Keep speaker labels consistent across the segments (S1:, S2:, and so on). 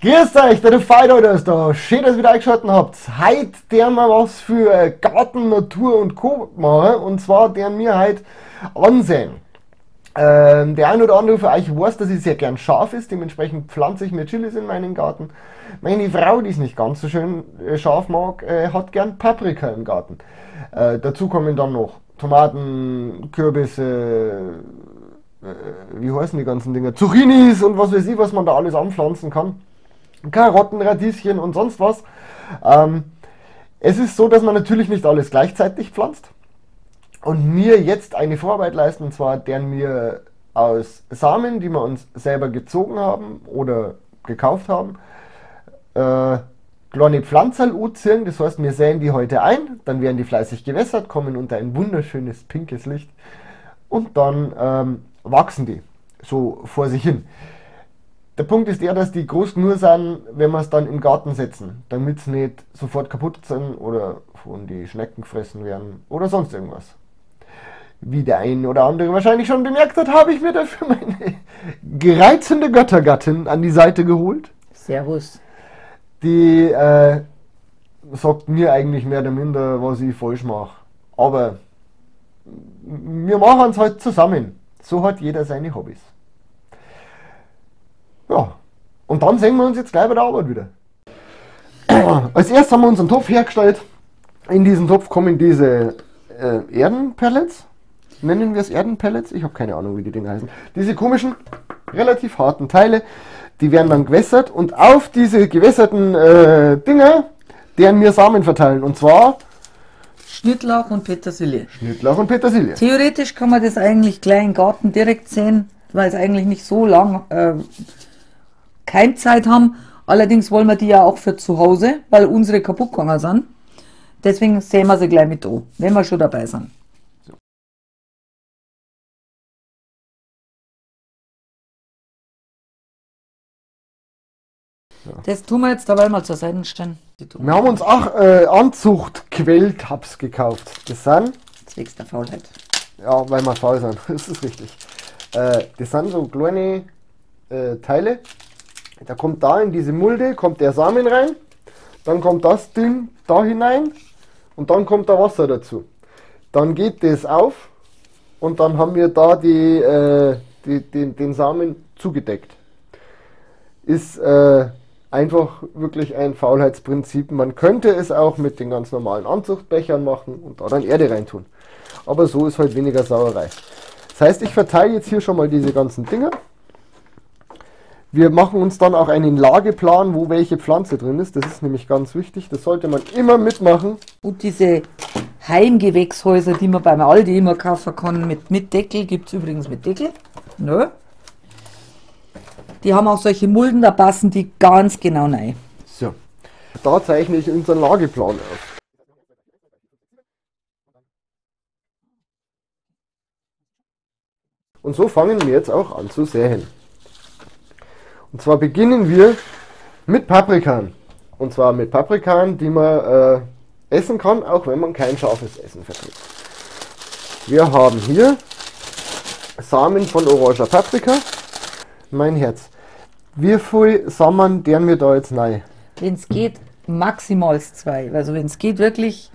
S1: Grüßt euch, der Fido ist da. Schön, dass ihr wieder eingeschaltet habt. Heute deren wir was für Garten, Natur und Co. machen. Und zwar deren wir heute ansehen. Der ein oder andere für euch weiß, dass ich sehr gern scharf ist. Dementsprechend pflanze ich mir Chilis in meinen Garten. Meine Frau, die es nicht ganz so schön scharf mag, hat gern Paprika im Garten. Dazu kommen dann noch Tomaten, Kürbisse, wie heißen die ganzen Dinger? Zucchinis und was weiß ich, was man da alles anpflanzen kann. Karotten, Radieschen und sonst was. Es ist so, dass man natürlich nicht alles gleichzeitig pflanzt. Und mir jetzt eine Vorarbeit leisten, und zwar deren wir aus Samen, die wir uns selber gezogen haben oder gekauft haben, kleine Pflanzerl anziehen. Das heißt, wir säen die heute ein, dann werden die fleißig gewässert, kommen unter ein wunderschönes pinkes Licht und dann wachsen die so vor sich hin. Der Punkt ist der, dass die groß nur sind, wenn wir es dann im Garten setzen, damit sie nicht sofort kaputt sind oder von den Schnecken gefressen werden oder sonst irgendwas. Wie der ein oder andere wahrscheinlich schon bemerkt hat, habe ich mir dafür meine gereizende Göttergattin an die Seite geholt.
S2: Servus.
S1: Die sagt mir eigentlich mehr oder minder, was ich falsch mache. Aber wir machen es halt zusammen. So hat jeder seine Hobbys. Ja, und dann sehen wir uns jetzt gleich bei der Arbeit wieder. Als erstes haben wir unseren Topf hergestellt. In diesen Topf kommen diese Erdenpellets. Nennen wir es Erdenpellets? Ich habe keine Ahnung, wie die Dinger heißen. Diese komischen, relativ harten Teile, die werden dann gewässert. Und auf diese gewässerten Dinger, deren wir Samen verteilen. Und zwar
S2: Schnittlauch und Petersilie.
S1: Schnittlauch und Petersilie.
S2: Theoretisch kann man das eigentlich gleich im Garten direkt sehen, weil es eigentlich nicht so lang Keimzeit haben. Allerdings wollen wir die ja auch für zu Hause, weil unsere kaputt gegangen sind. Deswegen sehen wir sie gleich mit an, wenn wir schon dabei sind.
S1: So. So.
S2: Das tun wir jetzt dabei mal zur Seite stellen.
S1: Wir haben uns auch Anzuchtquelltabs gekauft. Das sind...
S2: Zwecks der Faulheit.
S1: Ja, weil wir faul sind. Das ist richtig. Das sind so kleine Teile. Da kommt da in diese Mulde, kommt der Samen rein, dann kommt das Ding da hinein und dann kommt da Wasser dazu. Dann geht das auf und dann haben wir da den Samen zugedeckt. Ist einfach wirklich ein Faulheitsprinzip. Man könnte es auch mit den ganz normalen Anzuchtbechern machen und da dann Erde reintun. Aber so ist halt weniger Sauerei. Das heißt, ich verteile jetzt hier schon mal diese ganzen Dinger. Wir machen uns dann auch einen Lageplan, wo welche Pflanze drin ist. Das ist nämlich ganz wichtig. Das sollte man immer mitmachen.
S2: Und diese Heimgewächshäuser, die man beim Aldi immer kaufen kann, mit Deckel, gibt es übrigens mit Deckel. Nö. Die haben auch solche Mulden, da passen die ganz genau rein.
S1: So, da zeichne ich unseren Lageplan auf. Und so fangen wir jetzt auch an zu säen. Und zwar beginnen wir mit Paprikan. Und zwar mit Paprikan, die man essen kann, auch wenn man kein scharfes Essen verträgt. Wir haben hier Samen von oranger Paprika. Mein Herz. Wie viel Samen deren wir da jetzt rein?
S2: Wenn es geht, maximal 2. Also wenn es geht, wirklich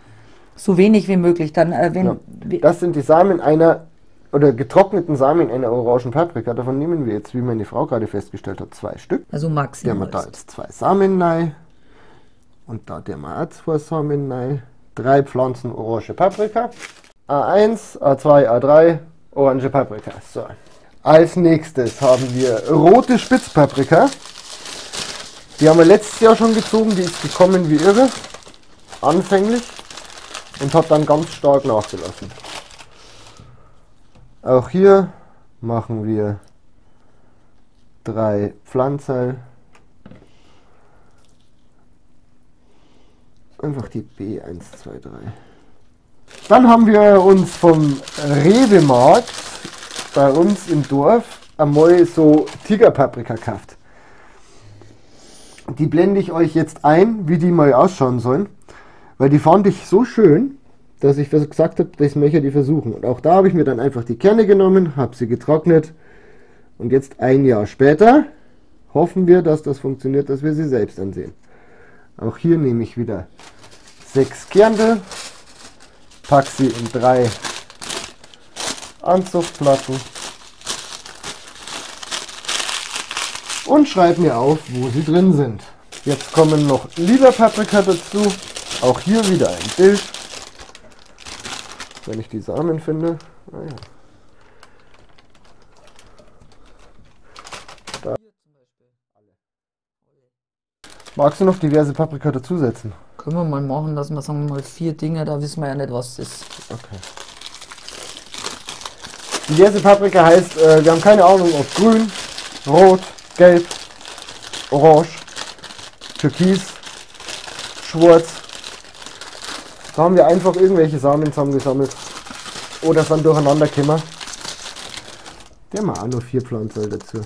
S2: so wenig wie möglich. Dann, wenn
S1: ja. Das sind die Samen einer oder getrockneten Samen einer orangen Paprika. Davon nehmen wir jetzt, wie meine Frau gerade festgestellt hat, 2 Stück.
S2: Also maximal.
S1: Der wir da jetzt 2 Samen rein. Und da der wir auch 2 Samen rein. 3 Pflanzen orange Paprika. A1, A2, A3, orange Paprika. So. Als nächstes haben wir rote Spitzpaprika. Die haben wir letztes Jahr schon gezogen, die ist gekommen wie irre. Anfänglich. Und hat dann ganz stark nachgelassen. Auch hier machen wir 3 Pflanzerl. Einfach die B1, 2, 3. Dann haben wir uns vom Rewe-Markt bei uns im Dorf einmal so Tigerpaprika gekauft. Die blende ich euch jetzt ein, wie die mal ausschauen sollen, weil die fand ich so schön, dass ich gesagt habe, das möchte ich versuchen. Und auch da habe ich mir dann einfach die Kerne genommen, habe sie getrocknet und jetzt ein Jahr später Hoffen wir, dass das funktioniert, dass wir sie selbst ansehen. Auch hier nehme ich wieder 6 Kerndl, pack sie in 3 Anzuchtplatten und schreibe mir auf, wo sie drin sind. Jetzt kommen noch lila Paprika dazu. Auch hier wieder ein Bild. Wenn ich die Samen finde. Naja. Da. Magst du noch diverse Paprika dazusetzen?
S2: Können wir mal machen, dass wir, sagen wir mal, 4 Dinge, da wissen wir ja nicht, was das ist.
S1: Okay. Diverse Paprika heißt, wir haben keine Ahnung, ob grün, rot, gelb, orange, türkis, schwarz. Da haben wir einfach irgendwelche Samen zusammengesammelt oder sind durcheinander gekommen. Der haben auch nur 4 Pflanzen dazu.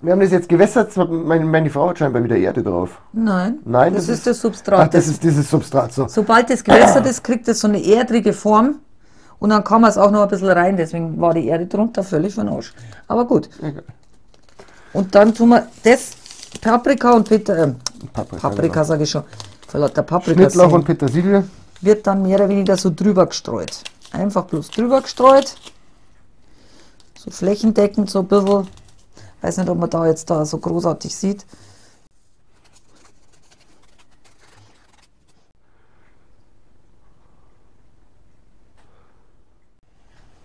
S1: Wir haben das jetzt gewässert, meine Frau hat scheinbar wieder Erde drauf.
S2: Nein,
S1: Nein,
S2: das ist das Substrat.
S1: Ach, das ist dieses Substrat. So.
S2: Sobald das gewässert ist, kriegt es so eine erdrige Form und dann kann man es auch noch ein bisschen rein. Deswegen war die Erde drunter völlig von Arsch. Aber gut.
S1: Egal.
S2: Und dann tun wir das Paprika und
S1: Paprika,
S2: Paprika
S1: genau.
S2: Sage ich schon. Vor lauter Paprika.
S1: Schnittlauch und Petersilie.
S2: Wird dann mehr oder weniger so drüber gestreut. Einfach bloß drüber gestreut. So flächendeckend so ein bisschen. Weiß nicht, ob man da jetzt da so großartig sieht.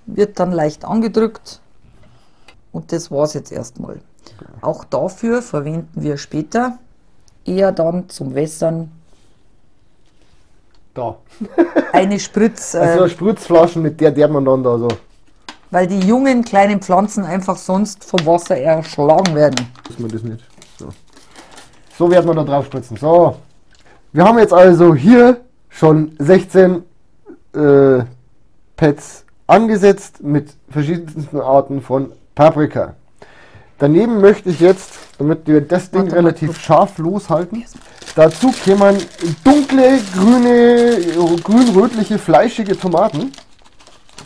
S2: Wird dann leicht angedrückt. Und das war's jetzt erstmal. Auch dafür verwenden wir später eher dann zum Wässern
S1: da.
S2: Eine Spritz.
S1: Also Spritzflaschen, mit der man dann da so.
S2: Weil die jungen kleinen Pflanzen einfach sonst vom Wasser erschlagen werden.
S1: Muss man das nicht. So. So wird man da drauf spritzen. So. Wir haben jetzt also hier schon 16 Pads angesetzt mit verschiedensten Arten von Paprika. Daneben möchte ich jetzt, damit wir das Ding relativ scharf loshalten, dazu kämen dunkle, grüne, grün-rötliche, fleischige Tomaten,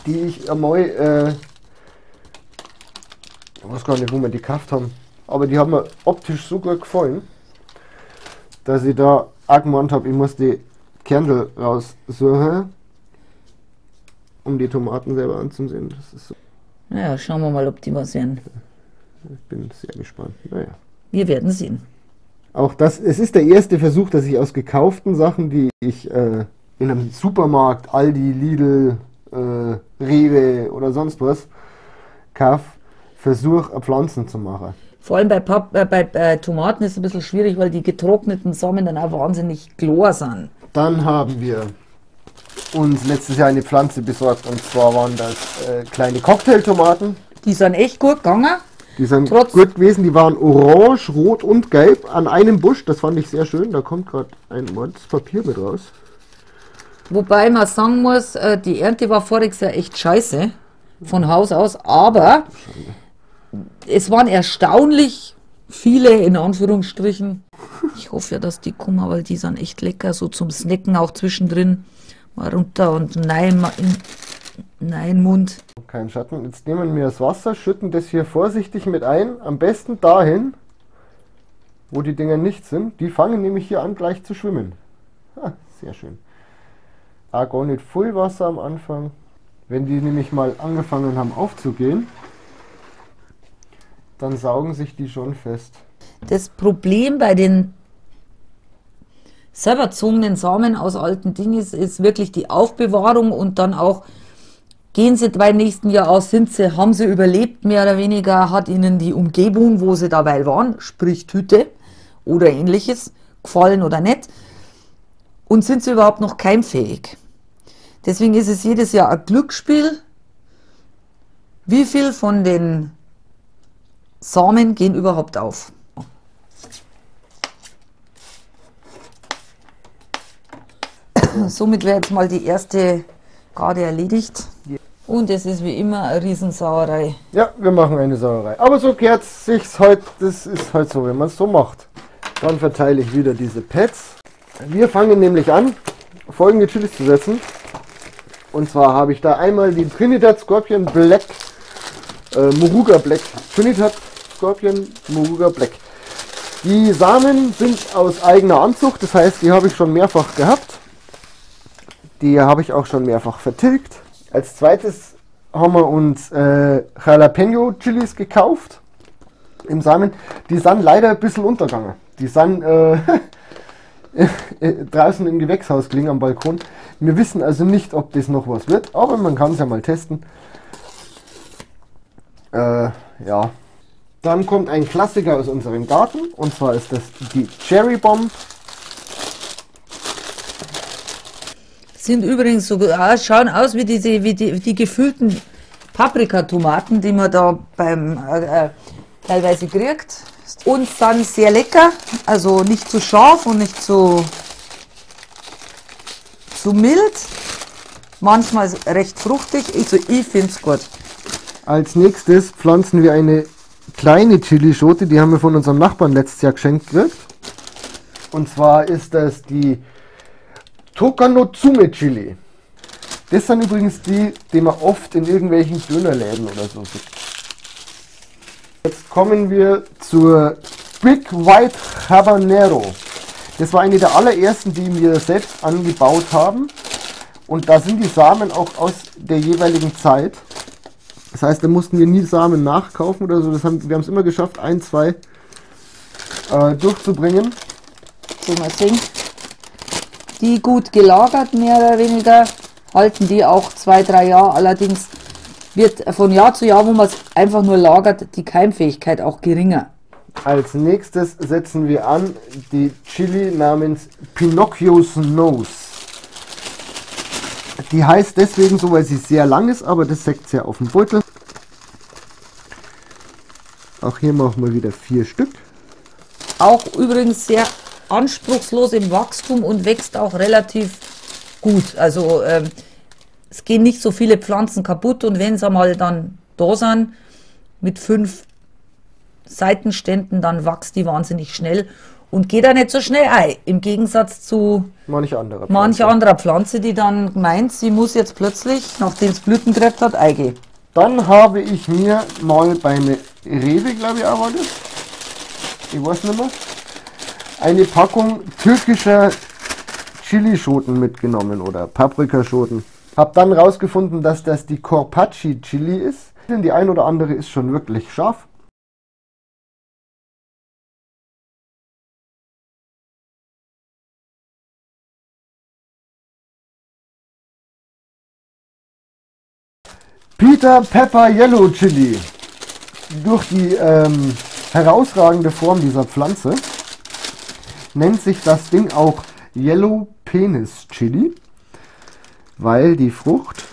S1: die ich einmal, ich weiß gar nicht, wo wir die gekauft haben, aber die haben mir optisch so gut gefallen, dass ich da auch gemeint habe, ich muss die Kerndl raussuchen, um die Tomaten selber anzusehen. Das ist so.
S2: Ja, schauen wir mal, ob die was werden.
S1: Ich bin sehr gespannt. Naja.
S2: Wir werden sehen.
S1: Auch das, es ist der erste Versuch, dass ich aus gekauften Sachen, die ich in einem Supermarkt, Aldi, Lidl, Rewe oder sonst was kaufe, versuche, Pflanzen zu machen.
S2: Vor allem bei Tomaten ist es ein bisschen schwierig, weil die getrockneten Samen dann auch wahnsinnig chlor sind.
S1: Dann haben wir uns letztes Jahr eine Pflanze besorgt, und zwar waren das kleine Cocktailtomaten.
S2: Die sind echt gut gegangen.
S1: Die sind gut gewesen, die waren orange, rot und gelb an einem Busch. Das fand ich sehr schön. Da kommt gerade ein Mordspapier mit raus.
S2: Wobei man sagen muss, die Ernte war voriges Jahr echt scheiße, von Haus aus, aber es waren erstaunlich viele, in Anführungsstrichen. Ich hoffe ja, dass die kommen, weil die sind echt lecker, so zum Snacken auch zwischendrin. Mal runter und nein, in Mund.
S1: Kein Schatten. Jetzt nehmen wir das Wasser, schütten das hier vorsichtig mit ein. Am besten dahin, wo die Dinger nicht sind. Die fangen nämlich hier an, gleich zu schwimmen. Ha, sehr schön. Auch gar nicht viel Wasser am Anfang. Wenn die nämlich mal angefangen haben aufzugehen, dann saugen sich die schon fest.
S2: Das Problem bei den selber gezogenen Samen aus alten Dingen ist wirklich die Aufbewahrung und dann auch, gehen sie beim nächsten Jahr aus, haben sie überlebt, mehr oder weniger, hat ihnen die Umgebung, wo sie dabei waren, sprich Tüte oder ähnliches, gefallen oder nicht, und sind sie überhaupt noch keimfähig. Deswegen ist es jedes Jahr ein Glücksspiel, wie viel von den Samen gehen überhaupt auf. Somit wäre jetzt mal die erste Garde erledigt. Und es ist wie immer eine Riesensauerei.
S1: Ja, wir machen eine Sauerei. Aber so kehrt sich's halt, das ist halt so, wenn man es so macht. Dann verteile ich wieder diese Pads. Wir fangen nämlich an, folgende Chilis zu setzen. Und zwar habe ich da einmal die Trinidad Scorpion Black, Moruga Black. Trinidad Scorpion Moruga Black. Die Samen sind aus eigener Anzucht, das heißt, die habe ich schon mehrfach gehabt. Die habe ich auch schon mehrfach vertilgt. Als zweites haben wir uns Jalapeno Chilis gekauft im Samen. Die sind leider ein bisschen untergegangen. Die sind draußen im Gewächshaus gelegen am Balkon. Wir wissen also nicht, ob das noch was wird, aber man kann es ja mal testen. Ja. Dann kommt ein Klassiker aus unserem Garten, und zwar ist das die Cherry Bomb.
S2: Sind übrigens so, schauen aus wie diese, wie die gefüllten Paprikatomaten, die man da beim teilweise kriegt. Und dann sehr lecker, also nicht zu scharf und nicht zu mild. Manchmal recht fruchtig, also ich finde es gut.
S1: Als nächstes pflanzen wir eine kleine Chilischote, die haben wir von unserem Nachbarn letztes Jahr geschenkt gekriegt. Und zwar ist das die Tokanotsume Chili. Das sind übrigens die, die man oft in irgendwelchen Dönerläden oder so sieht. Jetzt kommen wir zur Big White Habanero. Das war eine der allerersten, die wir selbst angebaut haben. Und da sind die Samen auch aus der jeweiligen Zeit. Das heißt, da mussten wir nie Samen nachkaufen oder so. Wir haben es immer geschafft, ein, zwei durchzubringen.
S2: So, mal sehen. Die gut gelagert, mehr oder weniger, halten die auch 2, 3 Jahre. Allerdings wird von Jahr zu Jahr, wo man es einfach nur lagert, die Keimfähigkeit auch geringer.
S1: Als nächstes setzen wir an die Chili namens Pinocchio's Nose. Die heißt deswegen so, weil sie sehr lang ist, aber das sägt sie ja auf dem Beutel. Auch hier machen wir wieder 4 Stück.
S2: Auch übrigens sehr anspruchslos im Wachstum und wächst auch relativ gut. Also es gehen nicht so viele Pflanzen kaputt, und wenn sie mal dann da sind, mit 5 Seitenständen, dann wächst die wahnsinnig schnell und geht auch nicht so schnell ein. Im Gegensatz zu
S1: manch anderer
S2: Pflanze, die dann meint, sie muss jetzt plötzlich, nachdem es Blüten gekriegt hat, eingehen.
S1: Dann habe ich mir mal beim Rewe, glaube ich auch war das, ich weiß nicht mehr, eine Packung türkischer Chilischoten mitgenommen oder Paprikaschoten. Hab dann rausgefunden, dass das die Corpacci Chili ist. Die ein oder andere ist schon wirklich scharf. Peter Pepper Yellow Chili. Durch die herausragende Form dieser Pflanze nennt sich das Ding auch Yellow Penis Chili, weil die Frucht,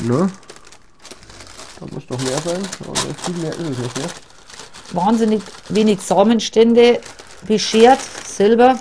S1: ne, da muss doch mehr sein, aber viel mehr ist es nicht mehr.
S2: Wahnsinnig wenig Samenstände beschert selber.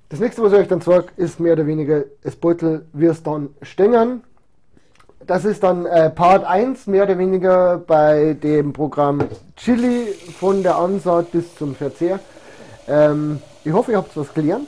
S1: Das nächste, was ich euch dann zeige, ist mehr oder weniger das Beutel, wie es dann stängern. Das ist dann Part 1, mehr oder weniger bei dem Programm Chili von der Ansaat bis zum Verzehr. Ich hoffe, ihr habt was gelernt.